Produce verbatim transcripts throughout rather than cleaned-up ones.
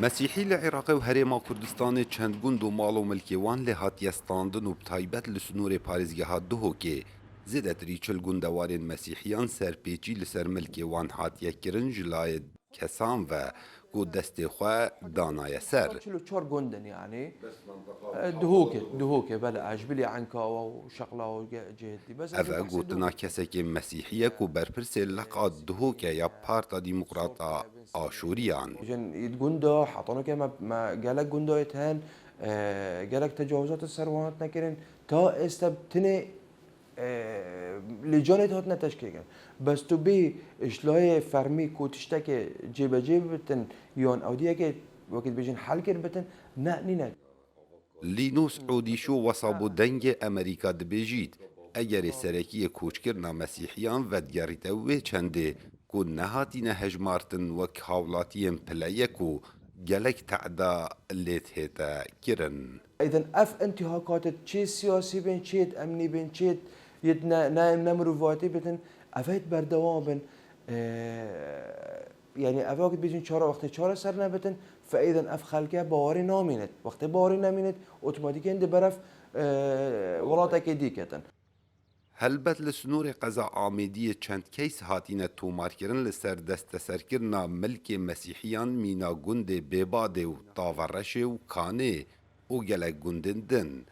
Mesîhî li Iraqê û Herêma Kurdistanê çend gund û mal û milkê wan lê hatiye standin û bi taybet li sînorê parêzgeha Duhokê zêdetirî çil gundewarên Mesîhiyan serpêçî li ser milkê wan hatiye kirin ji layê kesan ve ku destê xwe danaye ser. Çil û çar gund in, yanî. E, Duhokê, Duhokê, belê, Ejbilî, Enkawa û Şeqla û ge-, cihê dî. Bes Ev e gotina kesekê Mesîhî ye ku berpirsê leqa Duhokê ya Parta Demokrata Aşûriyan. Jin îd gunda, hetanokê me, me gelek gunda yê ten, e, gelek tecawizat ser wan hatine kirin. Ta êste tinê e, lê canê hatine teşkil kirin. Bes tu bê işlayê fermî ku tiştekê cêbecê bitin, yan ewdiyekê wekî dibêjin hel kir bitin, ne, nîne. Lînus Odîşo wesa bo Dengê Emerîka dibêjît, egerê serekiyê koçkirina Mesîhiyan vedigerîte wê çendê ku nehatine hejmartin wek hawlatiyên pile yek û gelek tehda lê dihête kirin. Îden ev intîhakat çê siyasî bên, çê emnî bên, çê yê ne, ne, ne mirovatî bitin, ev hêt berdewam bin. Ee, yanî ev wekî dibêjin çare, wextê çareser nebitin, fe îden ev xelke bawerî namînet. Wextê bawerî nemînet, otomatîkên di berev, e, welatekê dî ketin. Helbet li sînorê qeza Amêdiyê çend keys hatine tomarkirin li ser desteserkirina milkê Mesîhiyan mîna gundê Bêbadê û Tavereşê û Kanê û gelek gundên din.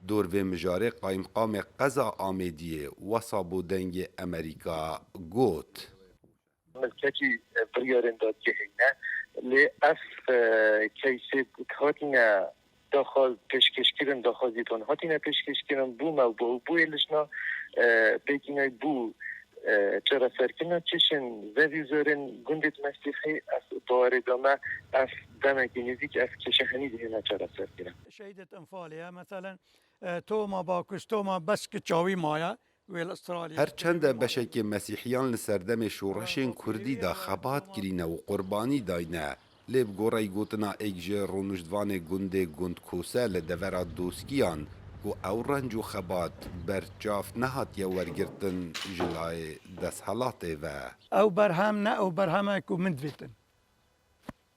Dor vê mijarê qayîmqamê qeza Amêdiyê wesa bo Dengê Emerîka got. Milketî, e, biryarên dadgehê ne. Lê ev, e, keysê hatine daxwaz pêşkêşkirin, daxwazî wan hatine pêşkêşkirin, bû me û bû, bûyê lijna, e, bêgînay bû, e, çareserkirina kêşên zevî zorên gundê Mesîhî, ez bawerê dame, ev demekî nêzîk ev kêşe henî dihêne çareserkirin. Şehîdê Enfalê ye, meselen, e, Toma Bakuş, Toma Besk çawî maye. Her çende beşekê Mesîhiyan li serdemê şoreşên Kurdî de xebat kirîne û qurbanî dayne, lê bi goreyî gotina êk ji rûniştvanê gundê Gund Kose li devera Doskiyan ku ew renc û xebat ber çav nehatiye wergirtin ji layê desthilatê ve. Ew berhem ne ew berheme ku min divêtin.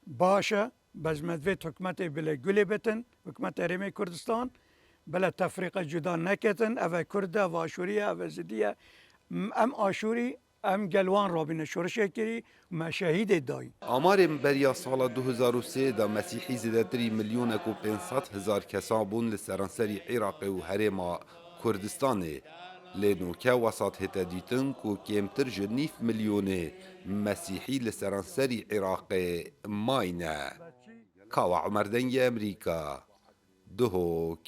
Baş e, bes me divêt hikûmetê bilê gulê bitin, hikûmetê Herêmê Kurdistan, bila tefrîqe cuda neketin, ev e Kurd e, ev Aşûrî ye, ev Ezidî ye. M-, em Aşûrî, em gel wan rabîne şoreşê kirî û me şehîdê dayîn. Amarên beriya sala du hezar û sê de Mesîhî zêdetirî milyonek û pênc sed hezar kesan bûn li seranserî Iraqê û Herêma Kurdistanê. Lê noke wesat hête dîtin ku kêmtir ji nîv milyonê Mesîhî li seranserî Iraqê mayne. Kawa Umer, Dengê Emerîka, Duhok.